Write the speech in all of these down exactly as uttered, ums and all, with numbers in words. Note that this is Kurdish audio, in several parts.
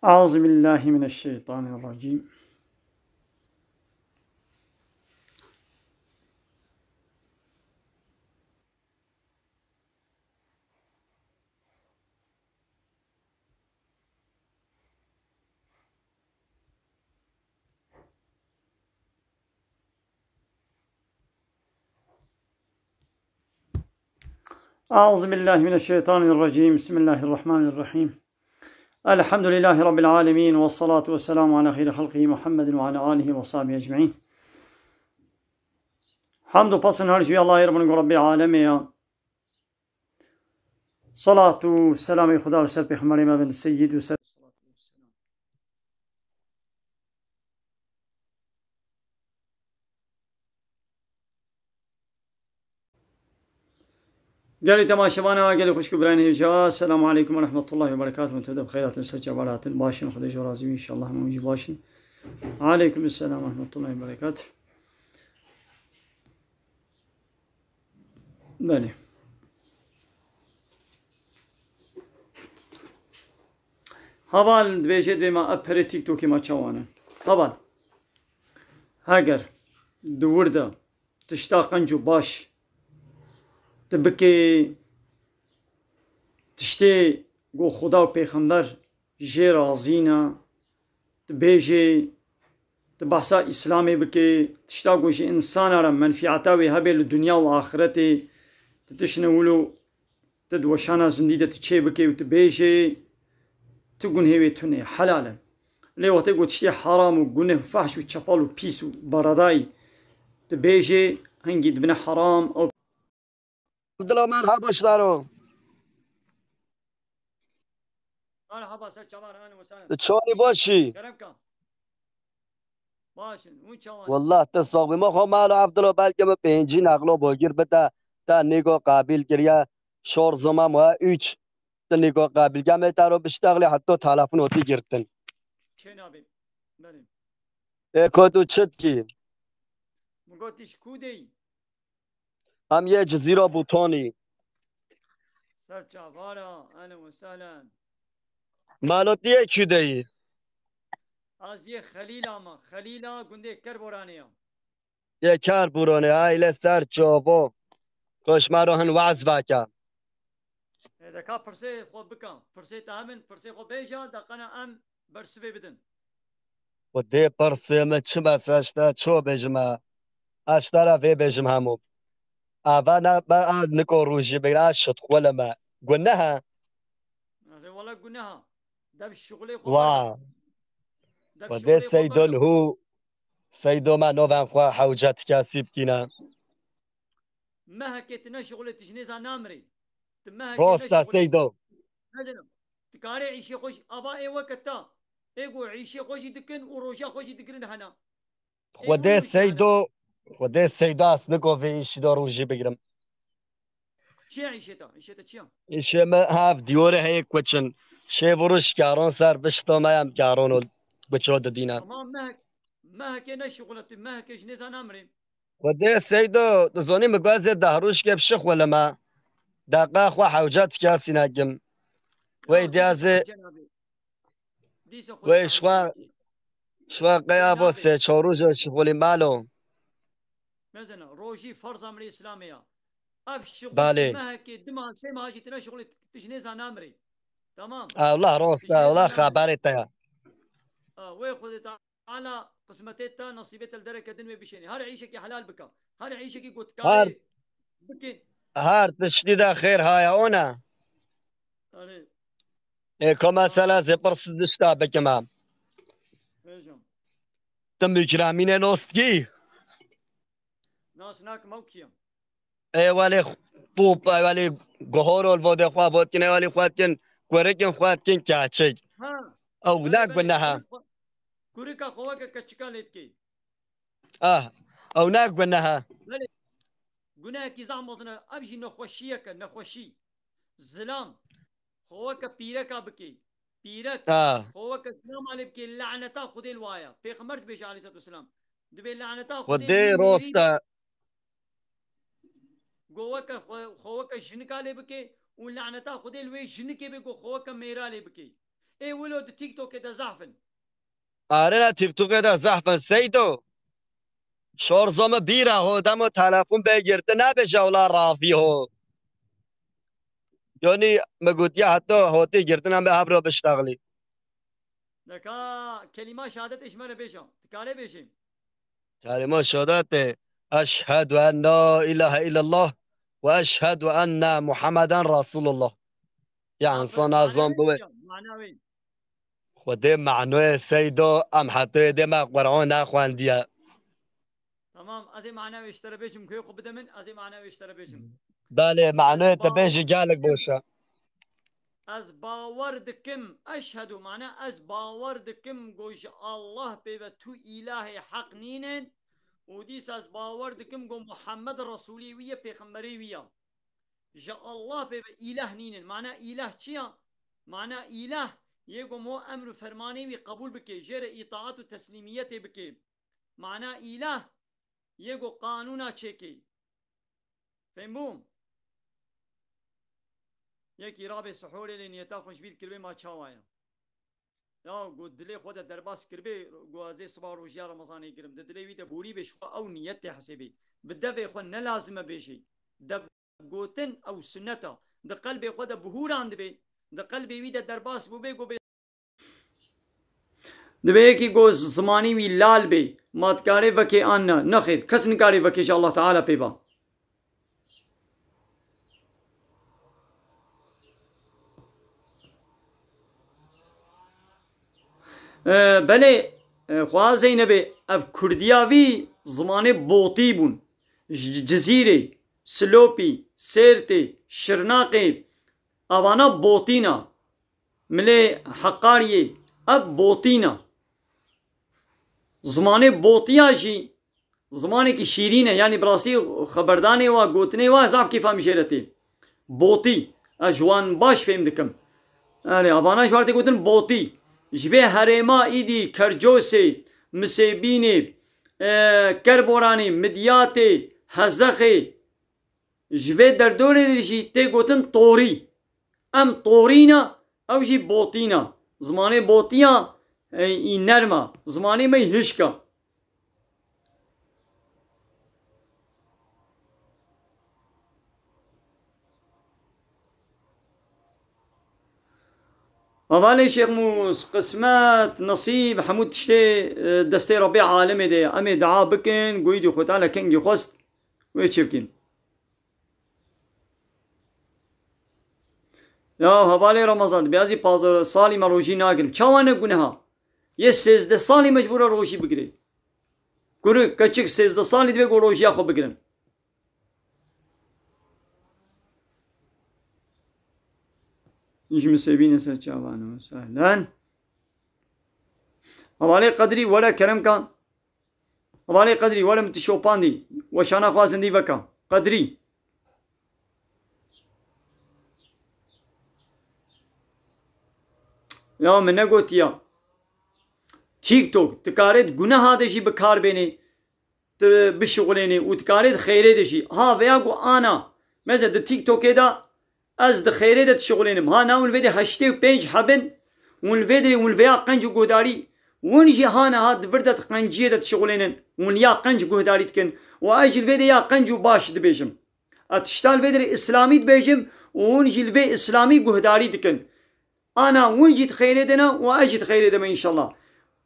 أعوذ بالله من الشيطان الرجيم. أعوذ بالله من الشيطان الرجيم. بسم الله الرحمن الرحيم. الحمد لله رب العالمين، والصلاة والسلام على خير خلقه محمد وعلى آله وصحبه أجمعين. Hamd û pesn her ji wî Allahê re bin ku Rebbê alemê ya. Salat û selamê Xuda li ser Pêxemberê me bin, Seyyid û ser Gelî temaşevana, gelî xwişk û birayên hêja, Selamu aleykum ve rahmetullahi ve berekatuhu. Hûn tev de bi xeyr hatin, ser çavar hatin, baş in, Xwedê ji we razî be, înşallah hemû jî baş in. Aleykum selam ve rahmetullahi ve berekatuhu. Belê. Heval dibêje dibê me ev perê TikTokê me çawa ne? Heval. Heger di wir de tişta qenc û baş tu bikê, tiştê ku Xuda û Pêxember jê razî ne, tu bêjê, tu behsa Îslamê bikê, tişta ku ji însana re menfîeta wê hebe li dinya û axiretê, tu tiştine wilo, tu di weşana zindî de tu çê bikê û tu bêjê, tu gunhê wê tune, helal e. Lê wextê ku tiştê heram û guneh û fehş û çepal û pîs û beredayî tu bêjê, hingî dibine heram, ew Abdullah, merhaba, şdaro. Merhaba, ser çavan, ahlen ve sahlen. Çawanî, başî? Kerem ka. Baş in, hûn çawan? Wallah, te sax bî. Ma xwe malo Abdullah, belke min pêncî nexlo bogir bide, te nîgo qabil kiriye, şor zoma ma üç, te nîgo qabil. Gemê te ro biştexlê, heta telefon otî girtin. Çê nabê? Belê. Ê, ko tu çi dikî? Min got, tu ji ku de yî? Em yê Cizîra Bûtanî. Ser çavara, ehlen ve sehlen. Malotiye kû de yî? Ez yê Xelîla me. Xelîla gundê Kerboranê ya. Yê Kerboranê, aile ser çavo. Koşmaro hin waz vake. Ê, de ka pirsê xwe bika. Pirsê te hemin, pirsê xwe bêja, de qena em bersivê bidin. Xwedê pirsê me çi bes eşte, ço bêjime? Eşte re vê bêjim hemû. Ava ne, be a niko rûjî bigre, a şit xwe le me. Guneha. Erê wala guneha. Dev şuxulê xwe Wa. Berda. Dev Xwedê şuxulê xwe Seydo berda. Lhu. Seydo me noven xwe hewce tikesî bikîne. Mehekê tu ne şuxulê tu ji nêza namirê. Tu mehekê Rosta ne şuxulê. Seydo. Nedin. Tu karê îşê xwe jî, ava ê weke ta. Ê ku îşê xwe jî dikin û roja xwe jî digirin hena. Ê Xwedê hûn Seydo, Xwedê Seydo ez niko vê îşî de rûjî bigrim. Çi ye îşê te? Îşê te çi ye? Îşê me hev diyore heye kuçin. Şêv û roj karon ser bişto me em karon û kuço didîne. Ama mehek, mehekê ne şuxula tu, mehekê ji nêza namirê. Xwedê Seydo, tu zonî mi guazê deh roj ke bişixwile me. Deqa xwe hewca tikasî nekim. Wey Ya, diyazê, cenabê. Dîsa xwe wey şwa, şwa qeya bo sê çor roj şixwilî malo. Mezena, rojî ferza mirê Îslamê ya. Ev şixul Balê. Mehekê dima sê meha jî tine şixulê tij nêza namirê. Tamam. Allah rost, Tij nêza Allah namirê. Xeberê te ya. Ha, wê Xwedê Teala qismetê te, nasîbê te li dereke din wê bişênê. Her îşekî helal bika. Her îşekî ku Her dikarê bikê. Her tiştî de xêr haya ona. Erê. Ê, ko mesela zê pirs dişta bikime. Bêjim. Tim bikramîne nostkî. Nas nakim ew kî ye? Ê welê top, ê welê gohor ol vodê xwe votkin, ê welê xwetkin, kuerikin xwetkin, keçik. Ha. Ew Belê, ne belê, guneha. Kurika xwe, kurika xwe weke keçika lê dikê. Ah, ew ne guneha. Belê. Gunehekî zehf mezin e. Ev jî nexweşiyeke, nexweşî. Zilam. Xwe weke pîreka bikê. Pîrek. Ah. Xwe weke zilam alê bikê. Laneta Xwedê li waya. Pêxember dibêje aleyhissalatu vesselam. Dibê laneta Xwedê Xwedê li wî mêrî rosta. Go weke xwe, xwe weke jinika lê bikê û laneta Xwedê li wê jinikê bê go xwe weke mêra lê bikê. Ê wilo di TikTokê de zehf in. Arena TikTokê de zehf in Seydo. Şorzo min bîra ho, demo telefon bê girtin, nebêje wila ravî ho. Yanî min gotiye heta hotê girtin em bê hev re biştexilî. Neka kelîma şehadetê ji me re bêje. Dikare bêjê. Kelîma şehadetê. Eşhedü en la ilahe illallah ve eşhedü enne Muhammeden Resulullah. Ya insan azan bibe. Mana wê. Xwedê manoyê Seydo, em hetê dê me Qur'an nexwendiye. Tamam, ez ê mana wê ji te re bêjim, ku xwe bide min, ez ê mana wê ji te re bêjim. Belê, manoyê te bêjî gelek boş e. Ez bawer dikim, eşhedû, mana ez bawer dikim ku ji Allah pê ve tu îlahê heq nînin û dîsa ez bawer dikim ku Muhammed Resûlê wî ye, pêxemberê wî ye. Ji Allah pê ve îlah nînin. Mana îlah çi ya? Mana îlah yê ku mo emr û fermanê wî qebûl bike, jê re îtaat û teslîmiyetê bike. Mana îlah yê ku qanûna çêke. Fêm bû? Yekî rabê sihorê lê niyeta xwe ji bîr kiribê ma çawa ye? Ya, ku dilê xwe de derbas kiribê, ku ez ê siba rojiya Remezanê girim. Di dilê wî de borî bê, ji xwe ew niyet tê hesêbê. Bi devê xwe ne lazim e bêjê. Dev gotin ew sunnet e. Di qelbê xwe de bihûran dibê. Di qelbê wî de derbas bûbê, ku bê. Dibê yekî ku zimanî wî lal bê, ma dikarê vekê an ne? Nexêr, kes nikarê vekê ji Allah Teala pê ba. E, belê, e, xweza Zeynebê, ev kurdiya vî zimanê botî bûn. Ji Cizîrê, Silopî, Sêrtê, Şirnaqê, avana botîna. Milê Heqariyê, ev botîna. Zimanê botiya jî zimanekî şîrîn e. Yanî bi rastî xeberdanê wa, gotinê wa zaf kêfa min jê re tê. Botî. Ez ji wan baş fêm dikim. Erê, avana ji wan tê gotin botî. Ji vê herêma îdî Kercosê, Misêbînê, e, Kerboranê, Midyatê, Hezexê, ji vê derdorê re jî tê gotin torî. Em torî ne, ew jî botî ne. Zimanê botiya, e, î nerm e. Zimanê me hişk e. Hevalê Şêx Mûs, qismet, nesîb, hemû tiştê, e, destê Rebbê alemê de ye. Em ê dua bikin, goyî dî Xwe Teala kengî xwest, wê çê bikin. Ya hevalê Ramazan, dibê ez ê pazdeh salî me rojî nagirim. Çawa ne guneha? Yê sêzdeh salî mecbûr e rojî bigirê. Kurik, keçik sêzdeh salî dibê ku rojiya xwe bigirin. Ji Misêbînê ser çavan û sehlen. Hevalê Qedrî, were kerem ka. Hevalê Qedrî, were min tu şopandî. Weşana xwe zindî veka. Qedrî. Ya min negotiya. TikTok, dikarê di guneha de jî bi kar bênê, tu bişixulênê û dikarê di xêrê de jî. Ha, veya ku ana, mesela di TikTokê de ez di xêrê de dişixulênim. Ha, na hûn vê de heştê û pênc hebin, hûn vê derê, hûn veya qenc û guhdarî, hûn jî ha niha di vir de di qenciyê de dişixulênin, hûn ya qenc guhdarî dikin û ez jî li vê de ya qenc û baş dibêjim. Ez tişta li vê derê îslamî dibêjim û hûn jî li vê îslamî guhdarî dikin. Ana hûn jî di xeyrê de ne û ez jî di xeyrê de me înşallah.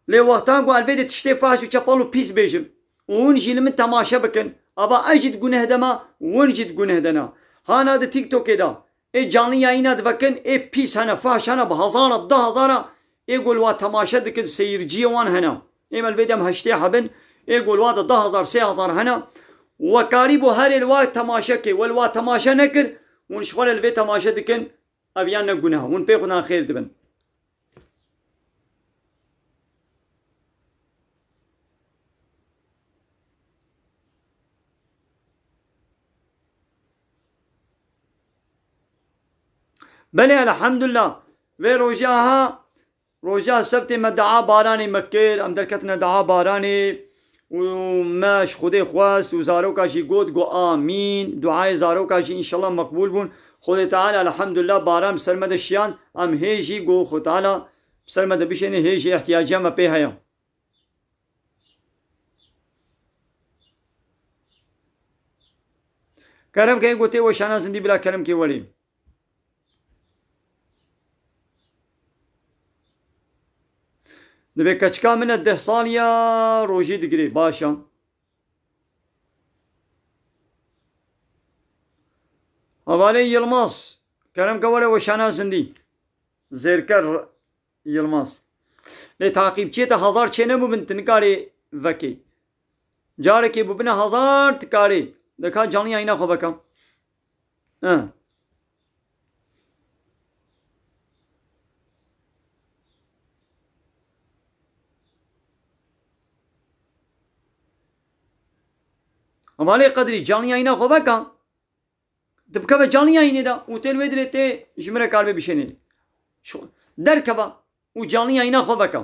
Lê wextan ku ez vê de tiştê faş û çepal û pîs bêjim û hûn jî li min temaşe bikin, ava ez jî di guneh de me, hûn jî di guneh de ne. Hana di TikTokê de ê canlı yayîna divekin, ê pîs hene, faş hene, bi hezara, bi du hezara, ê ku li wa temaşe dikin, seyirciyê wan hene. Ê me li vê dem heştê hebin, ê ku li wa de du hezar, sê hezar hene. We karî bû herê li wa temaşe kê, we li wa temaşe nekir, hûn ji xwe re li vê temaşe dikin, ev yan ne guneh, hûn pê xwe dan xêr dibin. Belê, elhamdulillah. Vê roja ha, roja sebtê me dua baranê me kir, em derketine dua baranê û me ji Xwedê xwest û zaroka jî got, got, "Amîn." Duayê zaroka jî înşallah meqbûl bûn. Xwedê Teala, elhamdulillah, baran bi ser me de şiyan. Em hê jî got, Xwedê Teala, Ser me de bişênê, hê jî ihtiyaciya me pê heye. Kerem ke, ê gotê weşana zindî bila kerem ke welê. Dibê keçika min e deh sal ya rojî digirê. Baş e. Hevalê Yilmaz, kerem ke were weşana zindî. Zêrker Yilmaz. Lê taqîbçiyê te hezar çê nebûbin, tu nikarê vekê. Carekê bûbine hezar, tu karê. De ka canlı yayına xwe veke. He. Hevalê Qedrî, canlı yayına xwe veke. Tu bikeve canlı yayınê de û tê li wê dirê tê ji min re karibê bişênê. Şu, derkeve û canlı yayına xwe veke.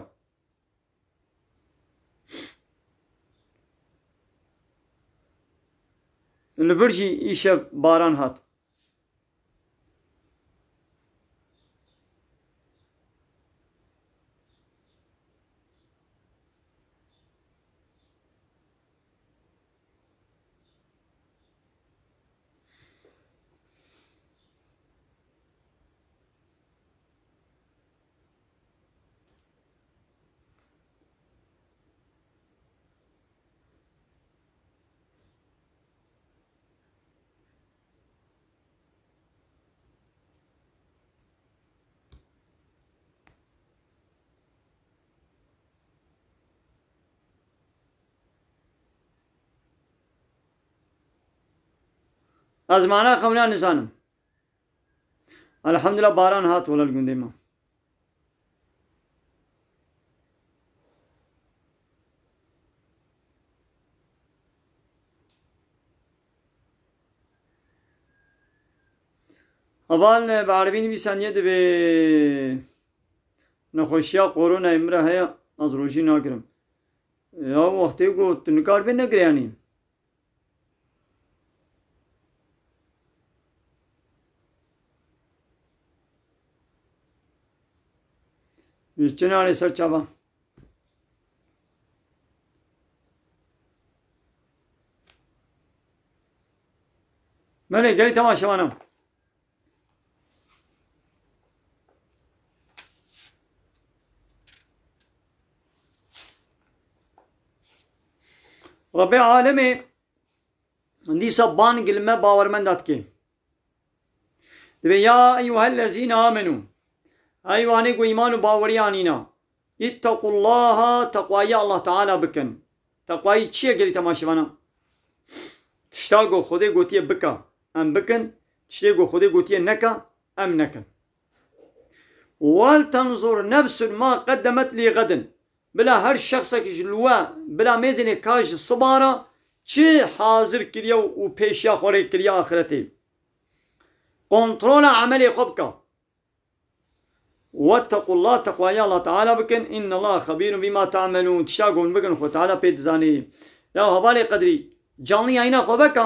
Li vir jî îşev baran hat. Ez mana xewna nizanim. Elhamdulillah, baran hat wela li gundê me. Heval, bi erebî nivîsandiye dibê nexweşiya koronayê min re heye, ez rojî nagirim. Ya wextê ku tu nikaribê negire yanî. Ji çi nalê ser çava? Belê, gelî temaşevanan. Rebê alemê dîsa bang li me bawermenda dike. Dibê, "Ya eyyuhellezîne amenû." Ey wanê ku îman û bawerî anîna. "Îttequllaha", teqwayî Allah Teala bikin. Teqwayî çi ye gelî temaşevana? Tişta ku Xwedê gotiye bike, em bikin. Tiştê ku Xwedê gotiye neke, em nekin. "Wel tenzur nefsun ma qeddemet lî xedin." Bila her şexsek ji li we, bila mêzênê ka ji siba re çi hazir kiriye û pêşiya xwe rê kiriye axretê. Kontrola emelê xwe bike. Wettequllah, teqwayê Allah Teala bikin. İnnallaha xebîrun bîma te'melûn. Tişta ku hûn bikin, Xwe Teala pê dizanê. Ya hevalê Qedrî, canlı yayına xwe veke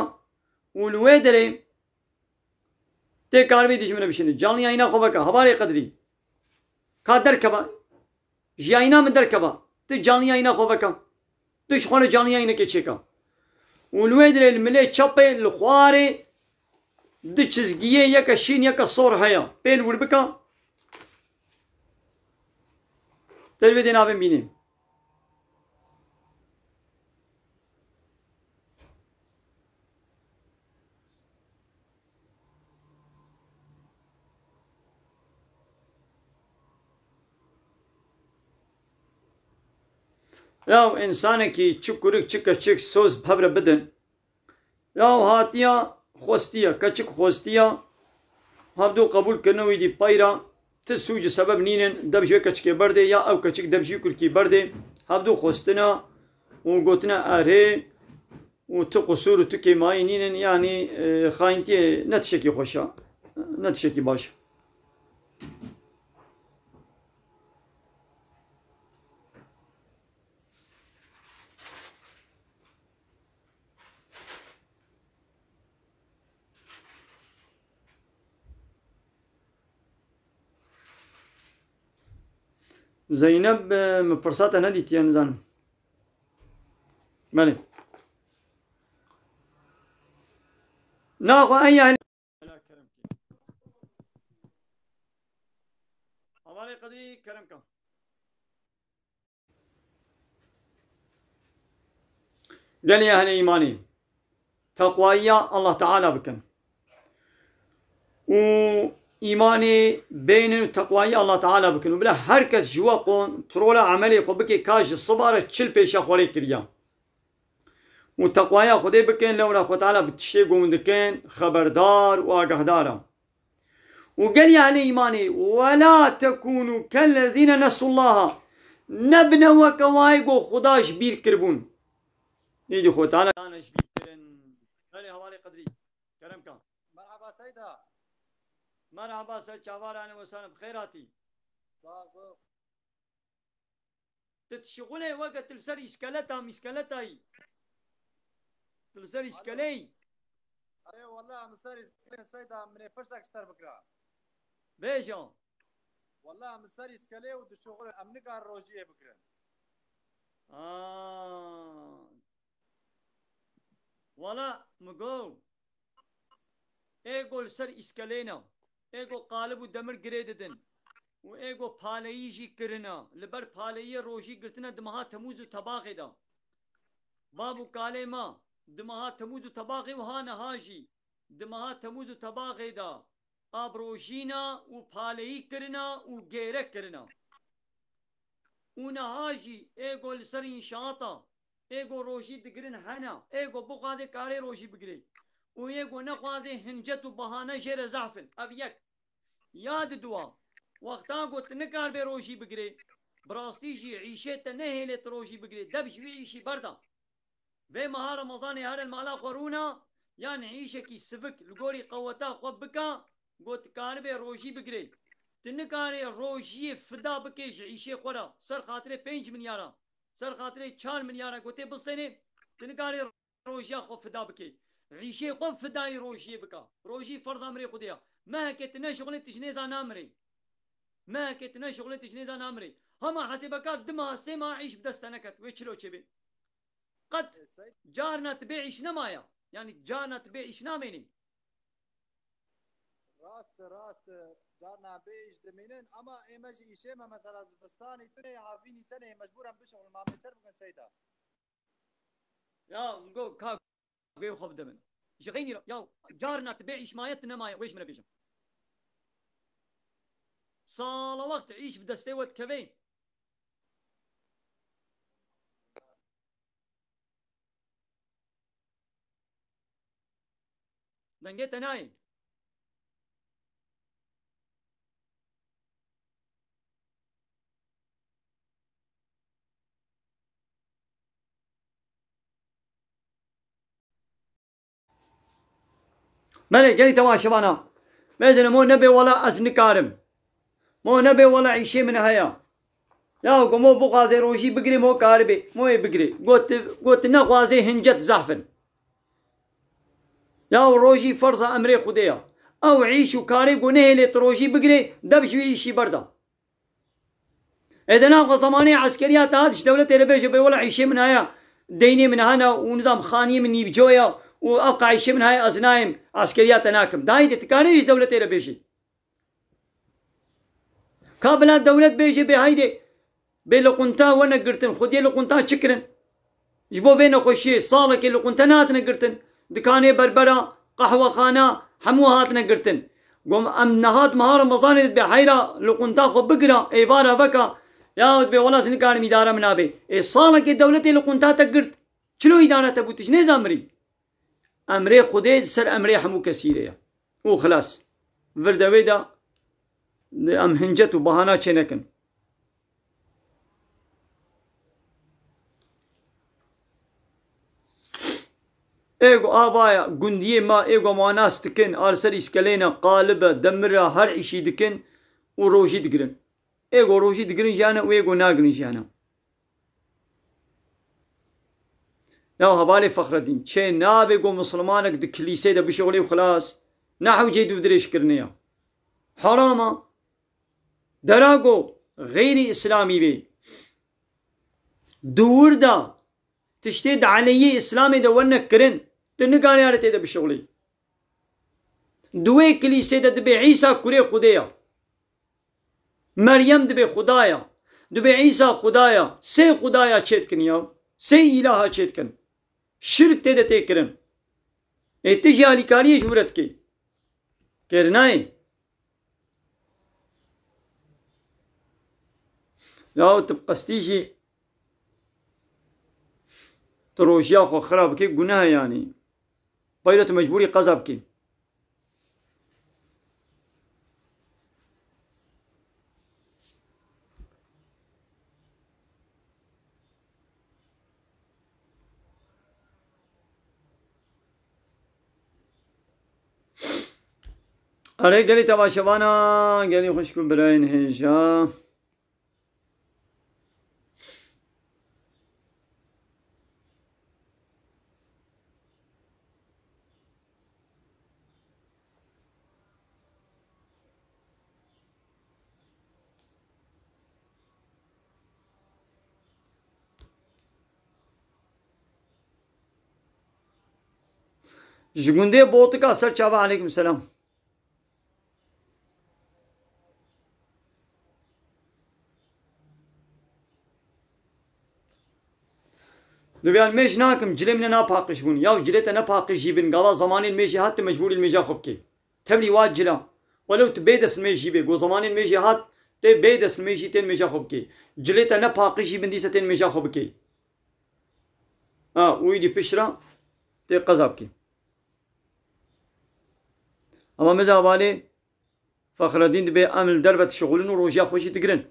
û li wê derê tê karibî dijmine bişîne. Canlı yayına xwe veke. Hevalê Qedrî. Ka derkeve. Ji yayına min derkeve. Tu canlı yayına xwe veke. Tu ji xwe re canlı yayınekê çêke. Û li wê dirê li milê çepê li xwarê du çizgiyê, yeke şîn, yeke sor heye. Pê li wir bike. Te li wê dê navên bînê. Ya însanekî çi kurik, çi keçik soz bi hev re bidin. Ya hatiya xwestiye, keçik xwestiye, hevdu qebûl kirine wî dî peyra, ti sûc û sebeb nînin, dev ji wê keçikê berdê, ya ew keçik dev ji wî kurkî berdê, hevdu xwestine û gotine erê û ti qusûr û ti kêmayî nînin, yanî, e, xayintiyê ne tiştekî xweş e, ne tiştekî baş e. Zeynep, e, min pirsa te nedîtiye, nizanim. Belê. Naxwe en ya Hevalê Qedrî, kerem ke. Gelî ehlê îmanê, teqwayiya Allah Teala bikin. Û îmanê bênin û teqwayiya Allah Teala bikin. Û bila her kes ji we kontrola emelê xwe bike, ka ji siba re çil pêşiya Xwedê kiriya. Û teqwaya Xwedê bikin, lewra Xwe Teala bi tiştê ku hûn dikin xeberdar û agahdar e. Û gelî ehlê îmanê, "Wela tekûnû kellezîne nesullaha." Nebine weke wayê ku Xuda ji bîr kiribûn. Îdî Xwe Teala dane ji bîr kirin. Belê, hevalê Qedrî. Kerem ka. Merhaba Seyda. Merhaba, ser çavarane we sane bi xêr hatî. Sağ ol. Tu dişixulê weke tu li ser îskeleta, mîskeletayî. Tu li ser Alo. Îskeleyî. Ê, wela min ser îskeleyê Seyda, min ê pirsek ji te bikira. Bêje. Wela min ser îskeleyê û dişixulê, em nikarin rojiyê bikirin. Aa. Wela min got. Ê ku li ser îskelê ne, ê ku qalib û demir girê didin û ê ku paleyî jî kirine, li ber paleyiyê rojî girtine di meha Temûz û Tebaxê de. Bab û kalê me, di meha Temûz û Tebaxê û ha niha jî di meha Temûz û Tebaxê de abrojîna û paleyî kirine û gêre kirine. Û niha jî ê ku li ser înşaata, ê ku rojî digirin hene, ê ku bixwaze karê rojî bigirê. Û ê ku nexwaze hincet û bahane jê re zehf in. Ev yek. Ya di dua, wexta ku tu nikaribê rojî bigirê, bi rastî jî îşê te nehêlê tu rojî bigirê, deb ji wî îşî berda. Vê meha Remezanê here li mala xwe rûna, yan îşekî sivik li gorî qeweta xwe bika, ku tu karibê rojî bigirê. Tu nikarê rojiyê fida bikê ji îşê xwe re, ser xatirê pênc milyara, ser xatirê çar milyara ku tê bistênê, tu nikarê rojiya xwe fida bikê. Îşê xwe fidayî rojiyê bika. Rojî ferza mirê Xwedê ya. Mehekê tu neşixulê tu ji nêza namirê. Mehekê tu neşixulê tu ji nêza namirê. Hema hesêbeka du meha, sê meha îş bi dest te neket. Wê çilo çêbê. Qet Ê, Seyda. Carna tu bê îş nemaye. Yanî carna tu bê îş namênî. Rast e, rast e. Carna bê îş dimînin ama ê me ji îşê me mesela zivistanî tunê havînî tenê mecbûren bişixulin. Ma me çer bikin Seyda. Ya go ka guê xwe bide min. Ji xeynî re, ya carna tu bê îş maye tu nemaye, wê ji min re bêje. Sala wext îş bi destê we dikeve. Dengê te nayê. Belê, gelî te wa şivana. Bêjine mo nebê wela ez nikarim. Mo nebê wela îşê min heye. Ya ku mo bixwaze rojî bigirê, mo karibê, mo yê bigirê. Got, got nexwaze hincet zehf in. Ya rojî ferza emrê Xwedê ya. Ew îş û karê ku nehêlê tu rojî bigirê, deb ji wî îşî berda. Ê de naxwe zemanê eskeriya te hat ji dewletê re bêje bê wela îşê min heye, deynê min hene û nizam xaniyê min nîvco ye û ew qe îşê min heye ez nayêm eskeriya te nakim. Dayê de tu karê ji dewletê re bêjî. Ka bila dewlet bêje bê heydê bê li qunta wene girtin, xwediyê li qunta çi kirin? Ji bo vê nexweşiyê salekê li qunte nehatine girtin. Dikanê berbera, qehwexana, hemû hatine girtin. Gom em nehat meha Remezanê dibê heyra li qunta xwe bigira, êvara veka, ya dibê wela ez nikarim îdare min nabê. Ê salekê dewletê li qunta te girt. Çilo îdare te bû, tu ji nêza mirî? Emrê Xwedê li ser emrê hemû kesî re ye. Û xilas. Vir de wê de em hincet û bahana çê nekin. Ê ku avaya gundiyê me, ê ku me nas dikin, a li ser îskeleyne, qalib e, demir e, her îşî dikin û rojî digirin. Ê ku rojî digirin jiyane û ê ku nagirin jiyane. Ya hevalê Fexredîn, çê nabe ku mislimanek di kilîsê de bişixulê û xilas, ne hewcê dûvdirêjkirinê ya. Heram e. Dera ku xeyrî îslamî bê, di wir de tiştê di eleyê îslamê de werne kirin, tu nikarî tê de bişuxulî. Di wê kilîsê de dibê Îsa kurê Xwedê ya. Meryem dibê Xuda ya. Dibê Îsa Xuda ya. Sê Xuda ya çêdikin ya. Sê îlaha çêdikin. Şirk tê de tê kirin. Ê tu jî alîkariyê ji wir re dikê. Kêr nayê. Ya tu bi qestî jî tu rojiya xwe xira bikî, guneh e yanî. Peyre tu mecbûrî qeza bikî. Erê gelî temaşevana, gelî xwişk û birayên hêja. Ji gundê Botika ser çava, aleykum selam. Dibyan mêj nakim, cilê min napaqij bûn. Ya cilê te nepaqij jî bin, gava zamanên mêjê hat, tu mecbûrî li mêja xwe bikê. Tevlî wa cila. Welew tu bê destmêj jî bê, go zamanên mêjê hat, tê bê destmêj jî tên mêja xwe bikê. Cilê te nepaqij jî bin, dîse tên mêja xwe bikê. Ha, û îdî pişt re tê qeza bikê. Ama meza balê Fexredîn dibê em li derve dişixulin û rojiya xwe jî digirin.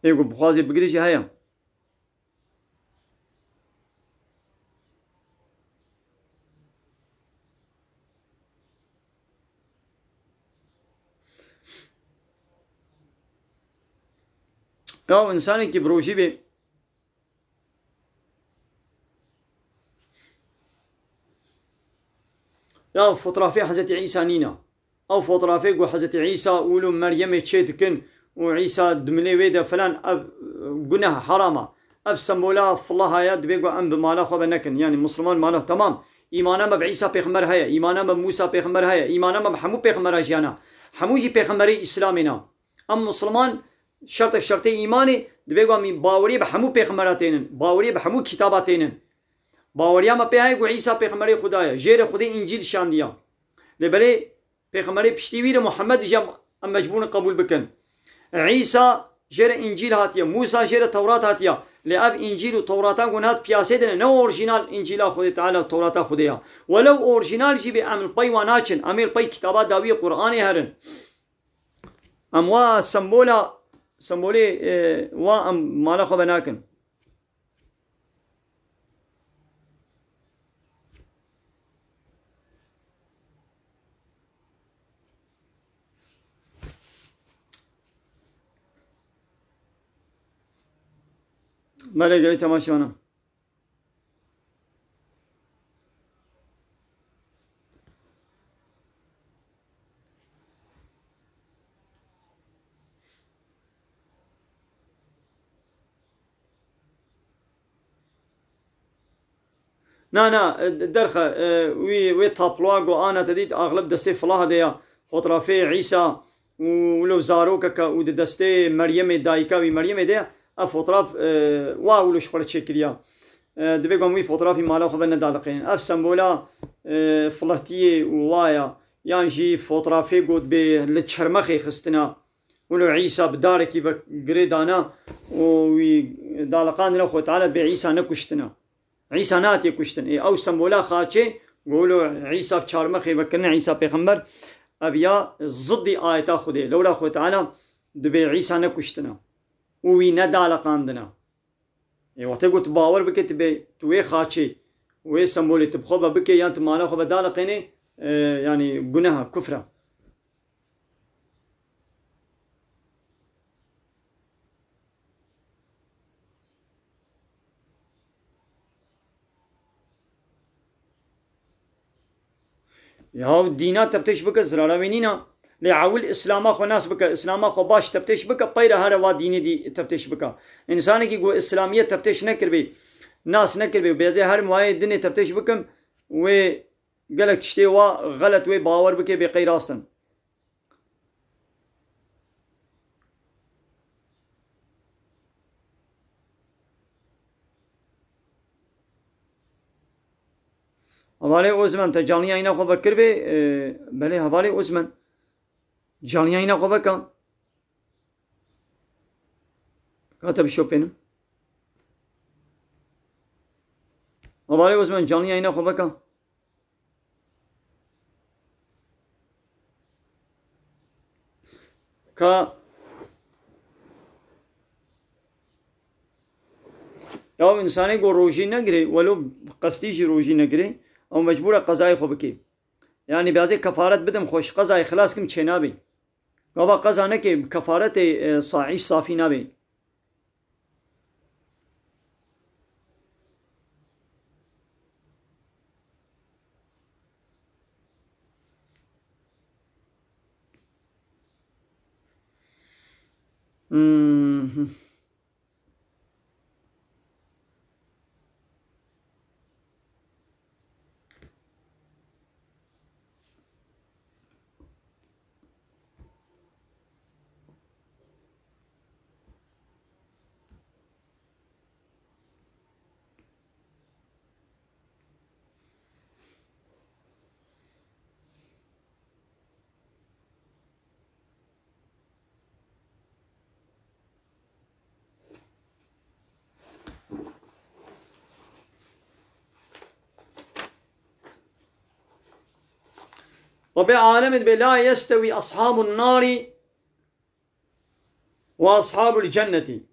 Ê ku bixwazê bigirê jî heye. Ya însanekî bi rojî bê. Ya fotrafê Hezretî Îsa nîne. Ew fotrafê ku Hezretî Îsa û wilo Meryemê çê dikin û Îsa di milê wê de filan, ev guneh, heram e. Ev sembola filaha ye, dibê ku em bi mala xwe ve nekin. Yanî Misliman mala, temam. Îmana me bi Îsa pêxember heye, îmana me bi Mûsa pêxember heye, îmana me bi hemû pêxembera jiyana. Hemû jî pêxemberê Îslamê ne. Em Misliman şertek şertê îmanê, dibê ku em baweriyê bi hemû pêxembera tênin, baweriyê bi hemû kitaba tênin. Baweriya me pê heye ku Îsa pêxemberê Xuda ye, jê re Xwedê Încîl şandiya. Lê belê pêxemberê piştî wî re Muhammed jî em, em mecbûr in qebûl bikin. Îsa jê re Încîl hatiye, Mûsa jê re Tewrat hatiye. Lê ev Încîl û Tewratan ku niha di piyasê de ne, ne orjînal Încîla Xwedê Teala û Tewrata Xwedê ya. Welew orjînal jî bê, em li pey wan naçin, em ê li pey kitaba dawiyê Qur'anê herin. Em wa sembola, sembolê, e, wa em mala xwe venakin. Belê gelî temaşevana. Na, na, derxe, e, wî, wê tabloa ku ana te dît, axlib destê filaha de ya, fotrafê Îsa û wilo zarokeke û di destê Meryemê, dayika wî Meryemê de ya, ev fotraf, e, wa wilo ji xwe re çêkiriya. E, dibê ku em wî fotrafî mala xwe ve nedaliqînin. Ev sembola, e, filetiyê û wa ya, yan jî fotrafê ku dibê li çermexê xistina. Wilo Îsa bi darekî ve girê dana û wî daliqandina, Xwedê Teala dibê Îsa nekuştina. Îsa nehatiye kuştin. Ê, ew sembola xaçê, ku wilo Îsa bi çarmexê ve kirine, Îsa pêxember, ev ya ziddî ayeta Xwedê. Lewra Xwedê Teala dibê Îsa nekuştina û wî nedaliqandina. Ê, wextê ku tu bawer bike, tu bê, tu wê xaçê, wê sembolê tu bi xwe ve bike, yan tu mala xwe ve daliqênê, e, yanî guneh e, kufr e. Ya dîna te bi tişt bike, zirara wê nîna. Lê ewil Îslama xwe nas bike, Îslama xwe baş teftêş bike, peyre here va dînê dî teftêş bike. Însanekî ku Îslamiyet teftêş nekiribê, nas nekiribê û bêzê her wayê dinê teftêş bikim, wê gelek tiştê wa xelet wê bawer bike bê qey rast in. Hevalê Ozmen, te canliya yîna xwe vekiribê, e, belê hevalê Ozmen. Canliya yîna xwe veka. Ka te bişopênim. Hevalê Ozmen, canliya yîna xwe veka. Ka ya însanê ku rojî negirê, welo bi qestî jî rojî negirê, ew mecbûr e qezayê xwe bikê. Yanî bêzê kefaret bidim xwe ji qezayê xilas kim çênabê. Gava qeza neke, bi kefaretê, e, sa-, îş safî nabê. Hmm. Rebê alemê dibê, "La yestewî ashabun nari ve ashabul cenneti."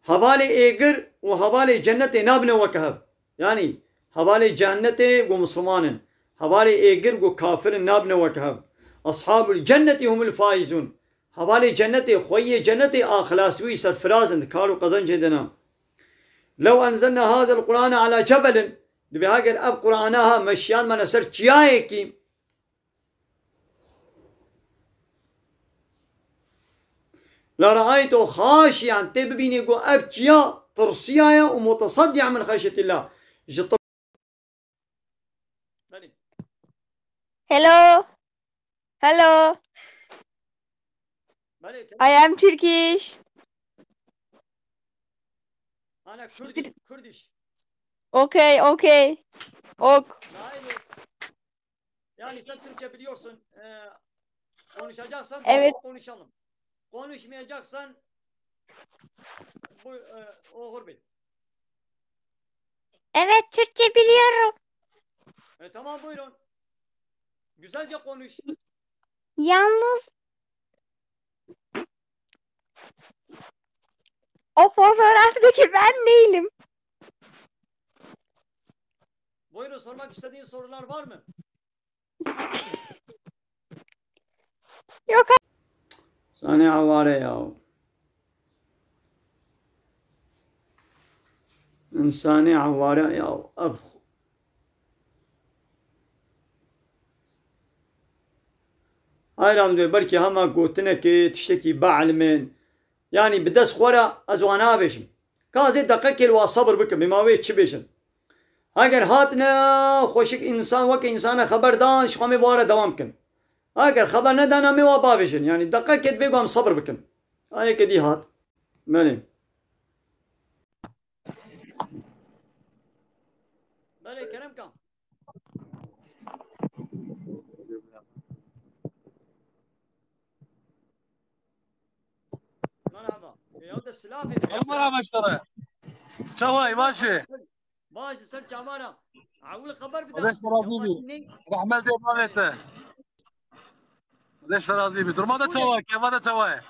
Hevalê êgir û hevalê cennetê nabine weke hev. Yanî hevalê cennetê ku misilman in, hevalê êgir ku kafir in nabine weke hev. Ashabul cenneti humul faizun. Hevalê cennetê, xweyê cennetê a xilasbûyî serfiraz in, di kar û qezencê de ne. Lew enzelna hazel Qur'ane ala cebelin, dibê heger ev Qur'ana ha meşiyandmane ser çiyayekî, la re'aytehu haşi'an, tê bibînî ku ev çiya tirsiya ye û muteseddi'an min xeşyetillah. Ji tir- Belê. Hello. Hello. Belê, I am Turkish. Ana Kurdish, Kurdish. Okay, okay. Ok. Nail. Yani sen Türkçe biliyorsun, e, konuşacaksan Evet. konuşalım. Konuşmayacaksan bu, e, oğur bil. Evet, Türkçe biliyorum. E, tamam, buyurun. Güzelce konuş. Yalnız o fotoğraftaki ben değilim. Buyurun, sormak istediğiniz sorular var mı? Yok. Însanê eware ya. Însanê eware ya. Ev. Hayran be, belkî hema gotinekê, tiştekî bielmin. Yanî bi dest xwe re ez wan nabêjim. Ka ez ê deqekê li wa sebir bikim, ê ma wê çi bêjin? Heger hatine xweşik însan weke însana xeber dan, ji xwe mê bi wa re dewam kin. Heger xeber nedana, mê wa bavêjin. Yanî deqekê divê ku em sebir bikin. Ayeke dî hat. Belê. Belê, kerem ka. Merhaba. E, ya da silah verin. Ya merhaba, işte. Çawa, baş e? Baş, ser çavara. Awil xeber bide. Xwedê te razî bî. Rehmet ê bavê te. Xwedê te razî bî. Durma de çawa, kêfa de çawa ye?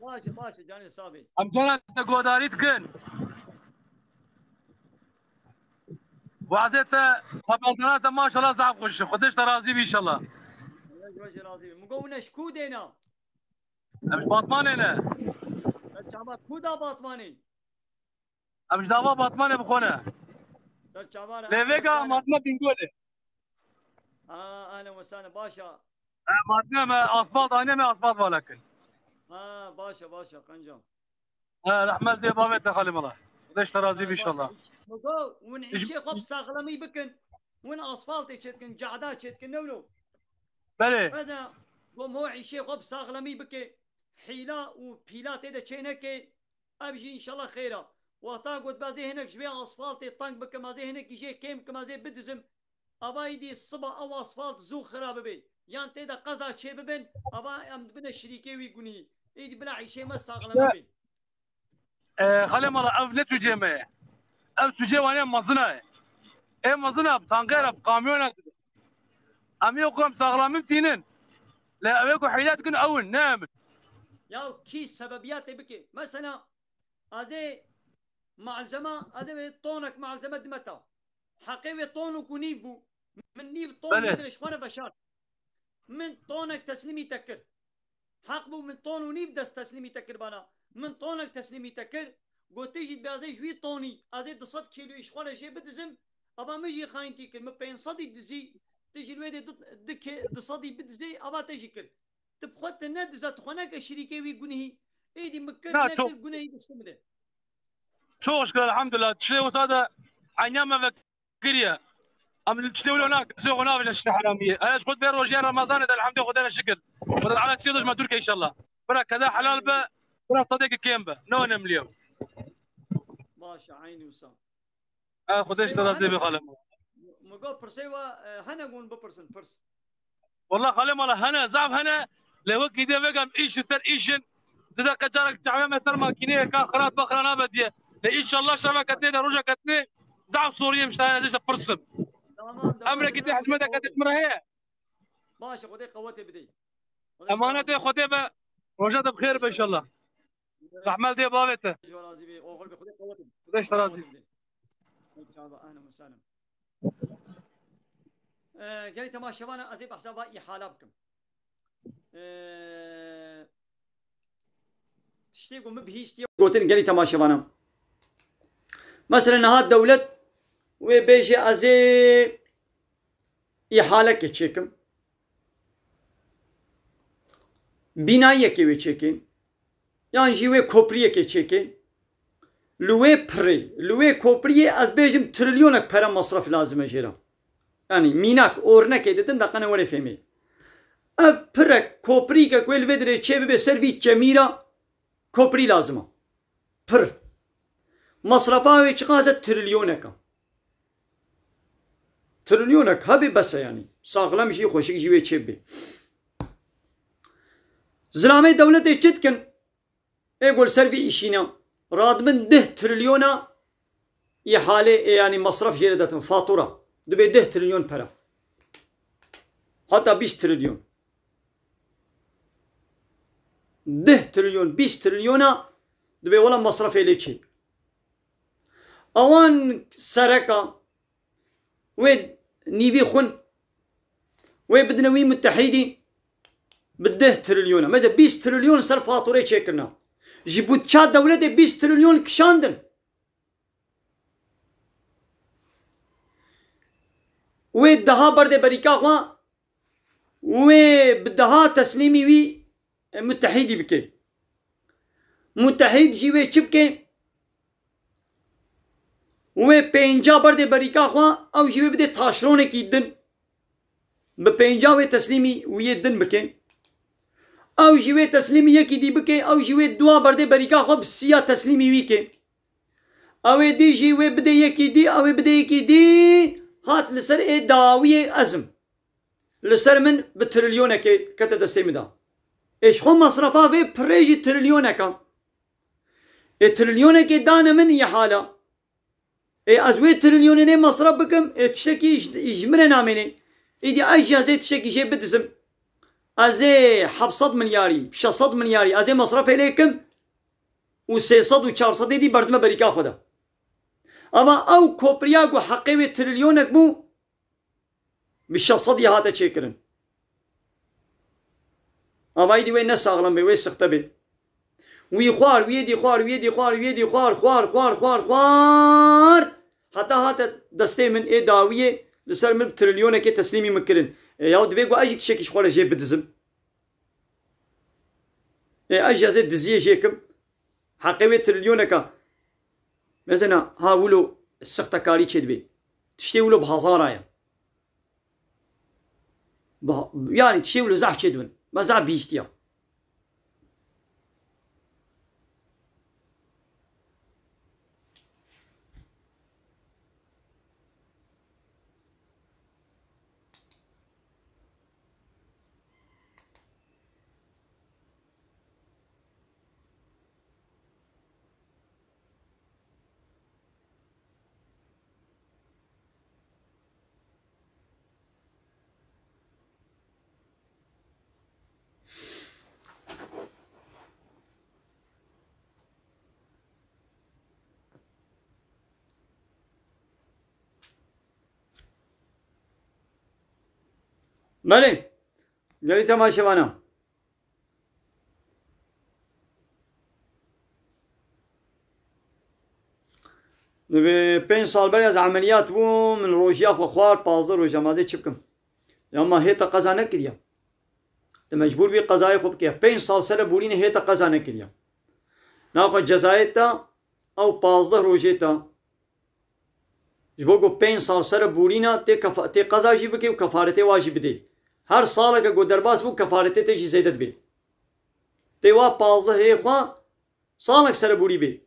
Baş e, baş e, canê sabê. Em cana te godarî dikin. Wazê te, xeberdana te maşallah zaf xweş e. Xwedê ji te razî bî înşallah. Xwedê ji we jî razî bî. Min got hûn ji ku dêna? Em ji Batmanê ne. Ser çava ku da Batmanê? Em ji dava Batmanê bi xwe ne. Ser çava re. Lê vêga em hatine Bîngolê. Ha, ahlen ve sahlen, baş e. E, madem, e, asfalt anî me asfalt vala kir. Ha, baş e, baş e, qenca. E, rehmet dê bavê te xalê mala. Xwedê ji te razî bî inşallah. Mugo, hûn Ij- îşê xwe bi saxlemî bikin. Hûn asfaltê çêdikin, cada çêdikin, ne wilo? Belê. Eda, gom ho îşê xwe bi saxlemî bike. Hîla û pîla tê de çê neke. Ev jî înşallah xêr e. Wexta got, "Ez ê hinek ji vê asfaltê teng bikim, ez ê hinekî jê kêm bikim, ez ê bidizim." Ava îdî siba ew asfalt zû xira bibe. Yan tê de qeza çê bibin, ava em dibine şirîkê wî gunî. Îdî bila îşê me saxleme bê. E, xalê mala, ev ne sucê me ye. Ev sucê wan e, mezina ye. Ê mezina bi tankera, bi kamyona dibe. Em ê ku em saxlamî tînin. Lê ew ê ku hîle dikin ew in, ne em in. Ya kî sebebiyatê bike? Mesela, ez ê malzeme, ez ê vê tonek malzeme dime ta. Heqê wê ton û ku nîv bû. Min nîv ton Belê. Nedire ji xwe re veşart. Min tonek teslîmî te kir. Heq bû min ton û nîv dest teslîmî te kir bana. Min tonek teslîmî te kir. Got, "Tu jî dibê ez ê ji wî tonî, ez ê du sed kîloyî ji xwe re jê bidizim." Ava min jî xayîntî kir. Min pênc sedî dizî, tu jî li wê dê du, du kê-, du sedî bidizê, ava te jî kir. Tu bi xwe tu nedize, tu xwe neke şirîkê wî gunhî. Êdî min kir, Na, nekir, çok, gunehî diştê min de. Çok şükür, elhamdülillah. Tiştê wisa de enya me vekiriye. Em li tiştê wilo nakin, tiştê xwe navêje tiştê heramiyê. Hele ji xwe vê rojê Remezanê de, elhamdülillah, Xwedê re şikir. Xwedê Teala çiye dojma Türkiye inşallah. Bira keda helal be, bira sedekê kêm be. Ne önemli ya. Baş e, eynî wisa. Ha, Xwedê ji te razî be, xalê mala. Min got pirsê we, e, hene hûn bipirsin, pirs. Walla xalê mala hene, zaf hene. Lê wekî dê vegam îş li ser îş in. Di deqe carek çaxya me ser makîneyê ka xirat be xira nabe diye. Lê înşallah şeveke tê de rojeke tê zaf soriyê miştayene dê pirsim. Tamam, tamam. Emrekî tê hizmeteke tê ji min re heye. Baş e, Xwedê qewetê bidê. Xwedê Emanetê Xwedê be. Roja te bi xêr be înşallah. Rehmet dê bavê te. Ji we razî bê. Oxir be, Xwedê qewet bidê. Xwedê ji te razî bê. Qewet bidê. Çava, ahlen we sahlen. Ee, gelî temaşevana ez ê behsa va îhala bikim. Ee, tiştê ku min bihîstiye gotin gelî temaşevana. Mesela niha dewlet wê bêje ez ê îhalekê çêkim. Bînayiyekê wê çêkên. Yan jî wê kopriyekê çêkên. Li wê pirê, li wê kopriyê ez bêjim trilyonek pere masraf lazim e jê re. Yanî mînak, ornekê didim, deqene werê fêmê. Ev pirek, kopriyekek wê li vê dirê çê bibe ser vî çemîra koprî lazim e. Pir. Masrafa wê çiqas e? Trilyonek e. Trilyonek hebê bes e yanî. Saxlem jî, xweşik jî wê çê bibê. Zilamê dewletê çi dikin? Ê ku li ser vî îşîne radibin deh trilyona îhale, ê, yanî masraf jê re detin, fatura. Dibê deh trilyon pere. Heta bîst trilyon. Deh trilyon, bîst trilyona dibê wela masrafê lê çê. Ewan sereka wê nîvî xwin, wê bidine wî mutehîdî bi deh trilyona. Meze bîst trilyon ser faturê çêkirine. Ji budça dewletê bîst trilyon kişandin. Wê daha berdê berîka xwe, wê bi daha teslîmî wî, e, mutehîdî bike. Mutehîd jî wê çi bike? Wê pênca berdê berîka xwe, ew jî wê bidê taşronekî din. Bi pênca wê teslîmî wî yê din bike. Ew jî wê teslîmî yekî dî bike, ew jî wê dua berdê berîka xwe bi siya teslîmî wî ke. Ew ê dî jî wê bidê yekî dî, ew ê bidê yekî dî, hat li ser ê dawiyê ezim. Li ser min bi trilyonekê kete destê min de. Ê ji xwe masrafa vê pirê jî trilyoneka. Ê trilyonekê dane min îhala. Ê ez wê trilyonê nê masraf bikim, ê tiştekî ji, ji min re namênê. Îdî ez jî ez ê tiştekî jê bidizim. Ez ê heft sed milyarî, şeş sed milyarî ez ê masrafê lê kim û sê sed û çar sed êdî berdime berîka xwe de. Ama ew kopriya ku heqê wê trilyonek bû, bi şeş sed ya hate çêkirin. Ama îdî wê ne saxlem bê, wê sixte bê. Wî xwar, wî yê dî xwar, wî yê dî xwar, wî yê dî xwar, xwar, xwar, xwar, xwar. Heta hate destê min ê dawiyê, Li ser min trilyonekê teslîmî min kirin. E, yaw divê ku ez jî tiştekî ji xwe re jê bidizim. E, ez jî ez ê diziyê jê kim. Heqê wê trilyoneka. Mesela ha wilo sextekarî çêdibê. Tiştê wilo bi hezara ye. Bi, yani tiştê wilo zehf çêdibin. Me zehf bihîstiya. Belê. Gelî temaşevana. Divê pênc sal berê ez emeliyat bûm, min rojiya xwe xwar, pazdeh roja ma dê çi bikim? Ya ma hê te qeza nekiriye. Te mecbûr bî qezayê xwe bike. Pênc sal sere borîne hê te qeza nekiriye. Naxwe cezayê te ew pazdeh rojê te. Ji bo ku pênc sal sere borîna tê kefa-, tê qeza jî bike û kefaretê wa jî bidê. Her saleke ku derbas bû, kefaretê te jî zêde dibê. Tê wa pazdeh hê xwe salek sere borî bê.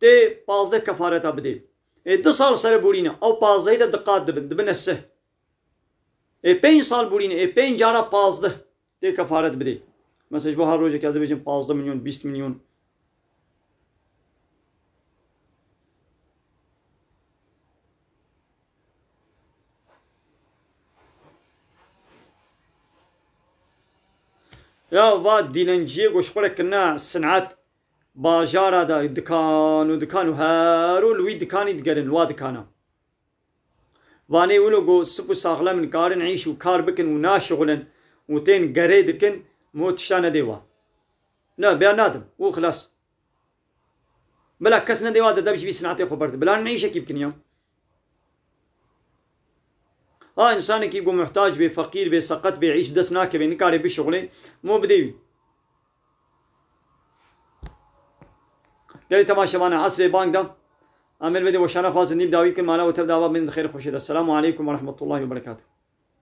Tê pazdeh kefareta bidê. Ê du sal sere borîne, ew pazdehê de diqat dibin, dibine sih. Ê pênc sal borîne, ê pênc cara pazdeh. Tê kefaret bidê. Mesela ji bo her rojekê ez dibêjim pazdeh milyon, bîst milyon. Ya va dîlenciyê ku ji xwe re kirine sinet, bajara de dikan û dikan û her û li wî dikanî digerin, li wa dikana. Vanê wilo ku sip û saxlem in, karin îş û kar bikin û naşixulin û tên gerê dikin, min got tişta nedê wa. Ne, beyan nadim. Û xilas. Bila kes nedê wa de deb ji vî sinetê xwe berdin. Bila ne îşekî bikin ya. Ha, insanekî ku muhtac bê, feqîr bê, seqet bê, îş bi dest nakeve, nikare bişixulê, min got bidê wî. Gelî temaşevana, esrê bang da. Em ê li vê de weşana xwe zindî bi dawî bikin, mala we tev dava bin di xêr xweşê de. Selamu aleykum ve rahmetullahi ve berekatuhu.